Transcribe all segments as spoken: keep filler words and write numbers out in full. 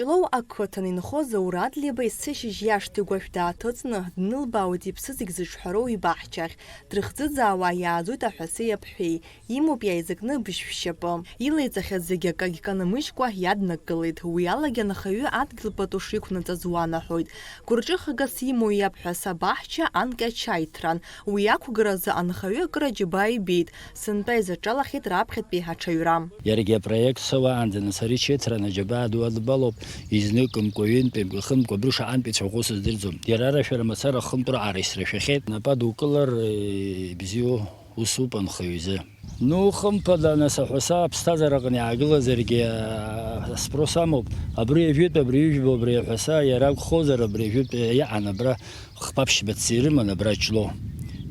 Ҷлоу ақыҭан инхо Заур Адлеиба есышьыжь иашҭа игәашә дааҭыҵны, днылбаауеит иԥсы зегь зыҿҳәароу ибаҳчахь. Дрыхӡыӡаауа иааӡоит аҳәасеи аԥҳәеи, имоуп иааизакны быжьшәшьапы. Илеиҵахьаз зегь акагь канамыжькәа иаднакылеит. Уи алагьы анхаҩы адгьыл пату шиқәнаҵаз уанаҳәоит. Гәырҿыхагас имоу иабҳәаса абаҳча анкьа ачаиҭран. Уи ақәгаразы анхаҩы акыр аџьабаа ибеит. Сынтәа изаҿалахьеит раԥхьатәи аҽаҩра. Иаргьы апроект сауаанӡа нас ари чеҭран аџьабаа ду адбалоуп, изныкымкәа, ҩынтәымкәа, хынтәкәа, абри шаҟантә ицәаӷәо сыздырӡом. Иара арашәара мацара хынтә раҟара исрашәахьеит. Напы адукылар, э, ибзиоу усуп анхаҩ изы. Ну, хымԥада, нас аҳәаса аԥсҭазаараҟны иаагылазаргьы, а, спрос амоуп. Абри ажәытә, абри ижәбо, абри аҳәаса иара акәхозар, абри ажәытә иаан абра хԥа-ԥшьба ҵа ирыман абра Ҷлоу.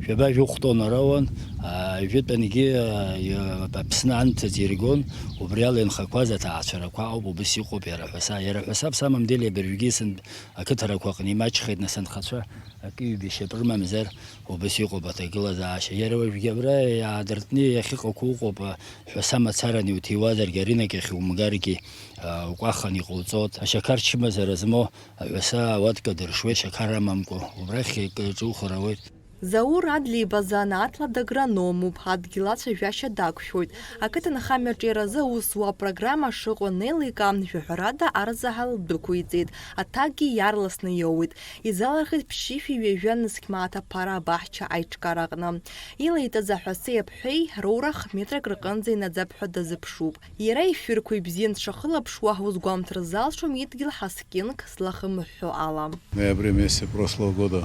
Жәаба-жәохә тонна рауан, а, жәытәангьы, а, иа-, Аԥсны анҭыҵ иргон, убри ала инхақәаз аҭаацәарақәа ауп, убыс иҟоуп иара аҳәаса. Иара аҳәаса, в самом деле, абыржәгьы сынтә ақыҭарақәа аҟны имаҷхеит, нас анхацәа акы-ҩба шьапы рымамзар, убыс иҟоуп аҭагылазаашьа. Иара уажәгьы абра иаадыртны иахьыҟақәоу ыҟоуп, а, ҳәаса мацаран иуҭиуазаргьы, аринак ахь иумгаргьы, а, укәаханы иҟауҵоит. Ашьақар чымазара змоу Аҳәаса ауатка дыршуеит шьақар амамкәа, убрахь акы ҿухыр ауеит. Заур Адлеиба занааҭла дагрономуп, адгьыл ацәажәашьа дақәшәоит. Ақыҭанхамҩаҿ иара азы аус зуа апрограмма шыҟоу анеилика, жәаҳәарада арзаҳал дәықәиҵеит, аҭакгьы иаарласны иоуеит. Изалырхит ԥшьышәи ҩажәа нызқь мааҭ аԥара абаҳча аиҿкаараҟны. Илеиҵаз аҳәасеи аԥҳәеи роурахә метрак рҟынӡа инаӡап ҳәа дазыԥшуп. Иара ишәырқәа ибзиан дшахылаԥшуа узгәамҭар залшом идгьыл ҳаскьынк злахымҳәҳәо ала. В ноябре месяце прошлого года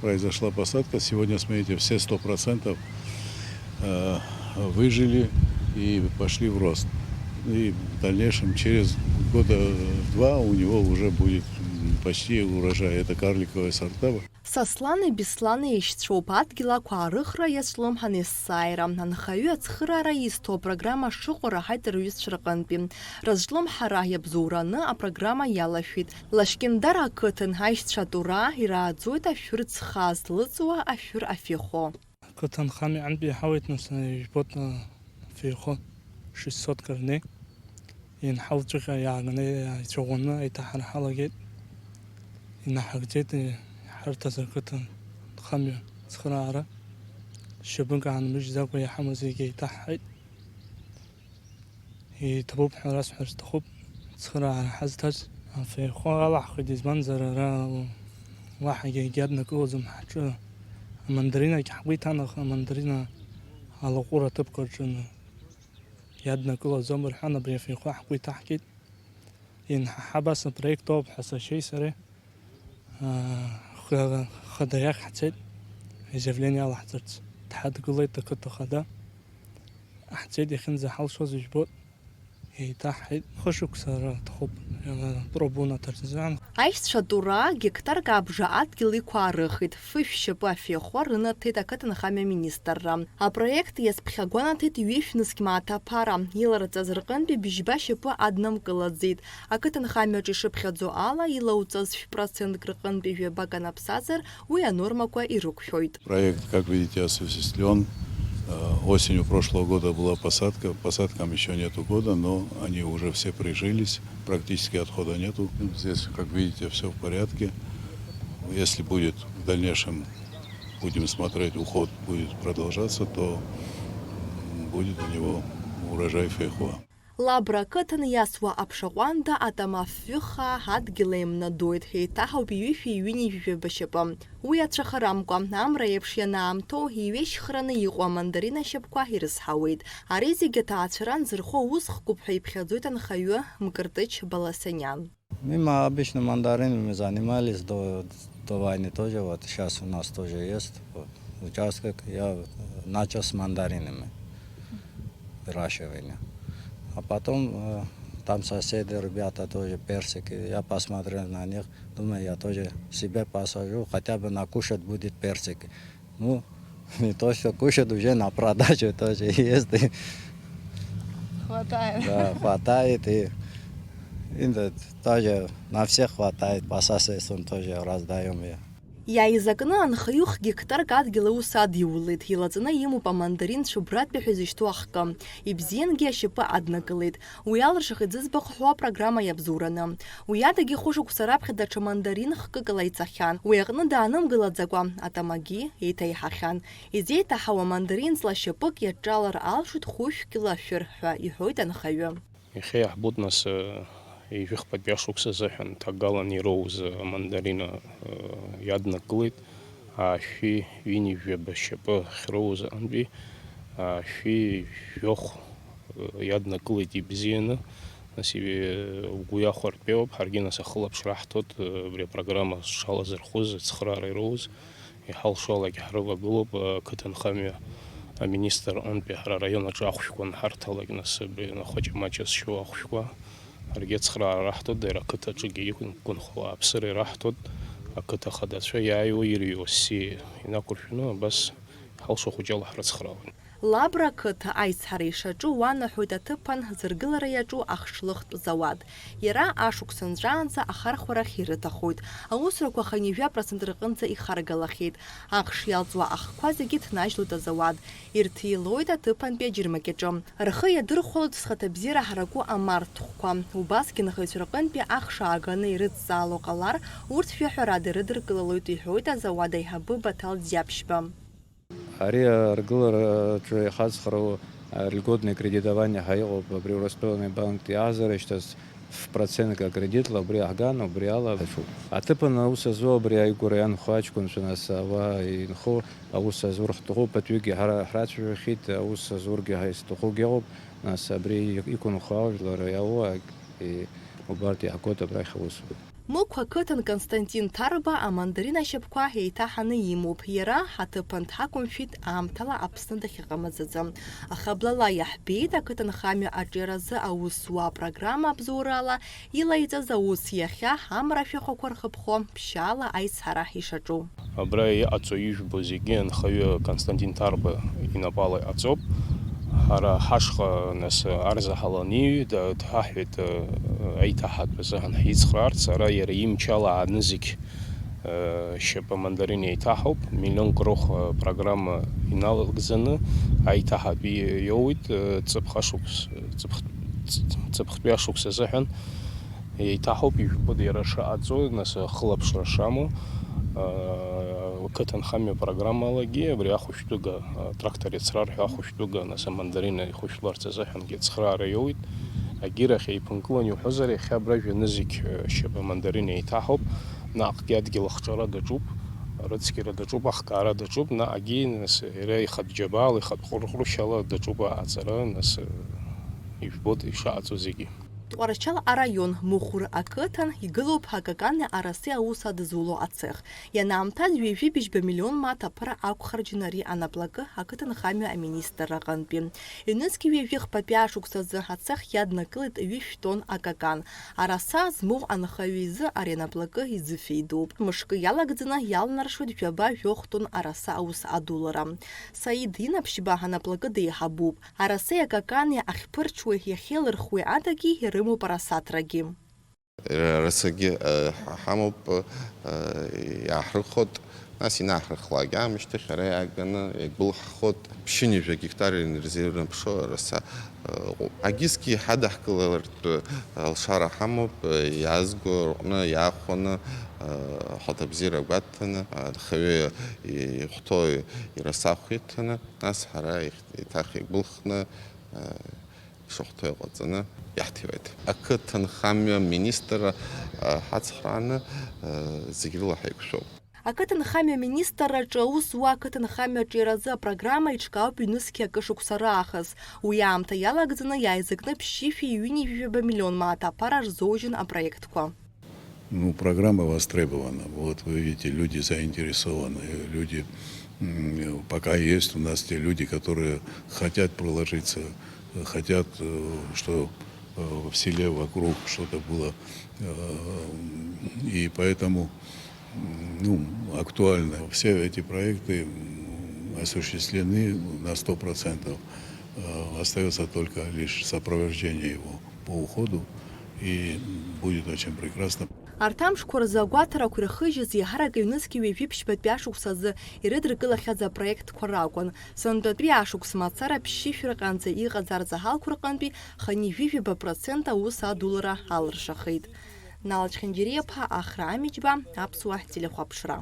произошла посадка. Сегодня, смотрите, все сто процентов, э, выжили и пошли в рост. И в дальнейшем, через года два у него уже будет, м, почти урожай. Это карликовые сорта. Сослани Беслани ишьцәоуп, адгьыл ақәаарыхра иазҿлымҳан есааира. Анхаҩы ацхыраара изҭо апрограмма шыҟоу раҳаит рҩызцәа рҟынтәи. Рызҿлымҳара иабзоураны апрограмма иалашәеит. Лашькьындар ақыҭан аишьцәа атура ирааӡоит ашәырӡ хаа злыҵуа ашәыр афеихо. Ақыҭанхамҩа аҟынтәи иҳауеит, нас, ижәбоит, афеихо шестьсот карне. Инҳалҵәҟьа иааганы ицәаӷәаны аиҭаҳара ҳалагеит. Инаҳагӡеит иҳарҭаз ақыҭанхамҩа цхыраара. Шьапык аанмыжьӡакәа иҳамаз зегьы еиҭаҳҳаит. Иҭабуп ҳәа расҳәар сҭахуп, цхыраара ҳазҭаз. Афеихо алаҳхит, избанзар ара уаҳагьы егьи аднакылаӡом ҳҿы. Амандаринагь ҳгәы иҭан, аха амандарина алаҟәыра аҭыԥқәа рҿы иаднакылаӡом рҳәан, абри афеихо ҳгәы иҭаҳкит. Инҳаҳап, ас апроект ауп ҳәа сашьеи сареи, аа, х-, хада иахь ҳцеит, изаявление алаҳҵарц. Дҳадгылеит ақыҭа хада. Ҳцеит, иахьынӡаҳалшоз ижәбоит. Еиҭаҳҳаит, хышықәса ара ҭахуп, пробу наҭарҵан. Аишьцәа тура геқтарк абжа адгьыл иқәаарыхит, фышә шьапы афеихо рынаҭеит ақыҭанхамҩа министрра. Апроект иазԥхьагәанаҭеит ҩышә нызқь мааҭ аԥара, иларҵаз рҟынтәи бжьба шьапы аднамкылаӡеит. Ақыҭанхамҩаҿ ишыԥхьаӡо ала, илауҵаз шә-процентк рҟынтәи жәабак анаԥсазар, уи анормақәа ирықәшәоит. Проект, как видите, осуществлён. Э, осенью прошлого года была посадка. Посадкам ещё нету года, но они уже все прижились. Практически отхода нету. Здесь, как видите, всё в порядке. Если будет в дальнейшем, будем смотреть, уход будет продолжаться, то, м, будет у него урожай фейхоа. Лабра ақыҭан иасуа аԥша ҟәанда атама фҩы хаа адгьыл еимнадоит, еиҭаҳауп ҩышәи ҩынҩажәи жәаба шьапы. Уи ацәыхарамкәа, амра еиԥш ианаамҭоу, иҩежьхраны иҟоу амандарина шьапқәа ирызҳауеит. Ари зегьы аҭаацәара анзырхо ус хкуп ҳәа иԥхьаӡоит анхаҩы Мкртыч Баласаниан. Мы, мы обычно мандаринами занимались до, до войны тоже, вот щас у нас тоже есть, вот, участок, я, э, начал с мандаринами выращивания. А потом, э, там соседи, ребята тоже персики, я посмотрел на них, думаю, я тоже себе посажу, хотя бы на кушать будет персики. Ну, не то, что кушать, уже на продажу тоже есть. Хватает. Да, хватает и, и да, тоже на всех хватает, по соседствам тоже раздаём я. Иааизакны анхаҩы х-геқтарк адгьыл аус адиулеит, илаҵаны имоуп амандаринцәа убратәи ҳәа изышьҭоу ахкы. Ибзиангьы ашьапы аднакылеит. Уи алыршахеит зыӡбахә ҳәоу апрограмма иабзоураны. Уи адагьы хәышықәса раԥхьа даҽа мандарин хкык лаиҵахьан. Уи аҟны даанымгылаӡакәа, атамагьы еиҭаиҳахьан. Изеиҭаҳауа мандарин ҵла шьапык иаҿалар алшоит хәышә кьыла ашәыр ҳәа иҳәоит анхаҩы. Иахьа иаҳбоит, нас, ижәыхԥатәи ашықәс азыҳәан ҭагалан ироуз амандарина иаднакылеит, аашәи ҩынҩажәаба шьапы ахьроуз аҟынтәи аашәи жәохә иаднакылеит ибзианы, нас, угәы иахәартә иоуп, ҳаргьы, нас, ахылаԥшра ҳҭоит, абри апрограмма шалазырхәыз, ацхыраара ироуз. Иҳалшалак ҳрывагылоуп, ақыҭанхамҩа аминистр ҟынтәи ҳара араион аҿы ахәшәқәа анҳарҭалак, нас абри анахәаҷамаҷа зшьоу ахәшәқәа, ҳаргьы ацхыраара раҳҭоит, иара ақыҭаҿгьы иқәынхо ауааԥсыра ираҳҭоит, ақыҭа хадацәа иааиуа ирҩуа ссиа инақәыршәаны абас иҳалшо хәыҷала ҳрыцхраауеит. Лабра ақыҭа аизҳара ишаҿу уанаҳәоит аҭыԥан зыргылара иаҿу ахшлыхтә зауад. Иара ашықәс анҵәаанӡа ахархәарахь ирыҭахоит. Аусурақәа хынҩажәа процент рҟынӡа ихаргалахьеит. Ахш иалҵуа ахқәа зегьы ҭнажьлоит азауад. Ирҭилоит аҭыԥантәи аџьармыкьаҿы. Рхы иадырхәалоит зхаҭабзиара ҳараку амарҭхәқәа. Убасгьы нхаҩцәа рҟынтәи ахш ааганы ирыдҵаало ҟалар, урҭ жәаҳәарада ирыдыркылалоит, иҳәоит азауад аиҳабы Баҭал Ӡиаԥшьба. Ари аргылараҿы иҳацхраау льготное кредитование ҳәа иҟоуп, абри Урыстәылатәи абанк иаҳзарышьҭыз ф-процентк акредитла убри иаҳган, убри ала даҿуп. Аҭыԥан аус азу абри аигәара ианхо аҷкәынцәа, нас ауаа инхо аус азу рхҭыхуп, ԥыҭҩыкгьы ҳара ҳрацәажәахьеит, аус азургьы ҳа изҭахугьы ыҟоуп, нас абри иқәынхо ажәлар иауа, и-, убарҭ иаҳгоит абрахь аусура. Мықә ақыҭан Константин Ҭарба амандарин ашьапқәа еиҭаҳаны имоуп. Иара ҳаҭыԥан дҳақәымшәеит аамҭала Аԥсны дахьыҟамыз азы. Аха блала иаҳбеит ақыҭанхамҩа аҿиаразы аус зуа апрограмма абзоурала илаиҵаз аус иахьа амра ашәахәақәа рхыԥхо ԥшьаала аизҳара ишаҿу. Абра иҟаҵо ижәбо зегьы анхаҩы Константин Ҭарба инапала иҟаҵоуп. Ҳара ҳашҟа, нас, арзаҳал аниҩ, да-, дҳаҳәеит, э, аиҭаҳатә азыҳәан ҳицхраарц, ара иара имчала аанызқь, э, шьапы амандарин еиҭаҳауп, миллионк рыхә, э, программа иналагӡаны аиҭаҳатә и-, иоуит, э, ҵыԥх ашықәс, ҵыԥх-, ҵыԥхтәи ашықәс азыҳәан. Еиҭаҳауп, ижәбоит иара шыҟаҵо, нас, ахылаԥшра шамоу, аа, ақыҭанхамҩа программалагьы абри ахәышәтәыга, аа, трактор иацрар ҳәа ахәышәтәыга, нас, амандарина ихәышәтәларц азыҳәангьы ацхыраара иоуит. Агьирахь еиԥынкылан иуҳәозар, иахьа абра жәанызқь, э, шьапы амандарина еиҭаҳауп, наҟгьы адгьыл ахҿара даҿуп, арыцқьара даҿуп, ахкаара даҿуп, наҟгьы, нас, иара ихатә џьабаала, ихатә ҟәырҟәрышьала даҿуп аҟаҵара, нас, э, ижәбоит ишаҟаҵо зегьы. Тҟәарчал араион Мухәыр ақыҭан игылоуп Акакани Араси аус адызуло ацех. Ианаамҭаз ҩажәи быжьба миллион мааҭ аԥара ақәхарџьын ари анаплакы ақыҭанхамҩа аминистрра аҟынтәи. Ҩнызқь ҩажәи хԥатәи ашықәсазы ацех иаднакылеит ҩышә тонн акакан. Араса змоу анхаҩы изы ари анаплакы изыфеидоуп. Мышкы иалагӡаны иалнаршоит жәаба-жәохә тонн араса аус адулара. Саид Инаԥшьба анаплакы деиҳабуп. Арасеи акакани ахьԥырҽуеи иахьеилырхуеи адагьы ирымоуп арасаҭрагьы. Расагьы, э, ҳа-, ҳамоуп, э, иааҳрыххоит, нас инаҳрыхлак аамышьҭахь ара иааганы иагәылҳхоит, ԥшьынҩажәа гектар инарзеирнаԥшуа араса, э, ыҟоуп. Агьызгьы ҳадаҳкылартә алшара ҳамоуп, э, иаазго рҟны иаахәаны, э, ахәаҭабзиара гәаҭаны, анхаҩы ихәҭоу ирасахә иҭаны, нас ҳара еиҭах иагәылхны, э, ишахәҭоу иҟаҵаны иаҳҭиуеит. Ақыҭанхамҩа министрра, а, ҳацхрааны, а, зегь рыла ҳаиқәшәоуп. Ақыҭанхамҩа министрраҿы аус зуа ақыҭанхамҩа аҿиаразы апрограмма иҿкаауп ҩнызқьи акы шықәса раахыс. Уи аамҭа иалагӡаны иааизакны ԥшьышәи ҩынҩажәи жәаба миллион мааҭ аԥара рзоужьын апроектқәа. Ну, программа востребована. Вот вы видите, люди заинтересованы, люди, м, пока есть у нас те люди, которые хотят проложиться, э, хотят, э, что, э, в селе вокруг что-то было. Э, и поэтому, м, ну, актуально. Все эти проекты, м, осуществлены на сто процентов. Э, остаётся только лишь сопровождение его по уходу. И, м, Будет очень прекрасно. Арҭ амшқәа рзы агәаҭарақәа ирхыжьыз еиҳарак ҩнызқьи ҩажәи ԥшьбатәи ашықәс азы ирыдыркылахьаз апроектқәа ракәын. Сынтәатәи ашықәс мацара ԥшьышә рҟынӡа иҟаз арзаҳалқәа рҟынтәи хынҩажәи жәаба процент аус адулара алыршахеит. Нал Чхьынџьариа-ԥҳа, Ахра Амиџьба, Аԥсуа телехәаԥшра.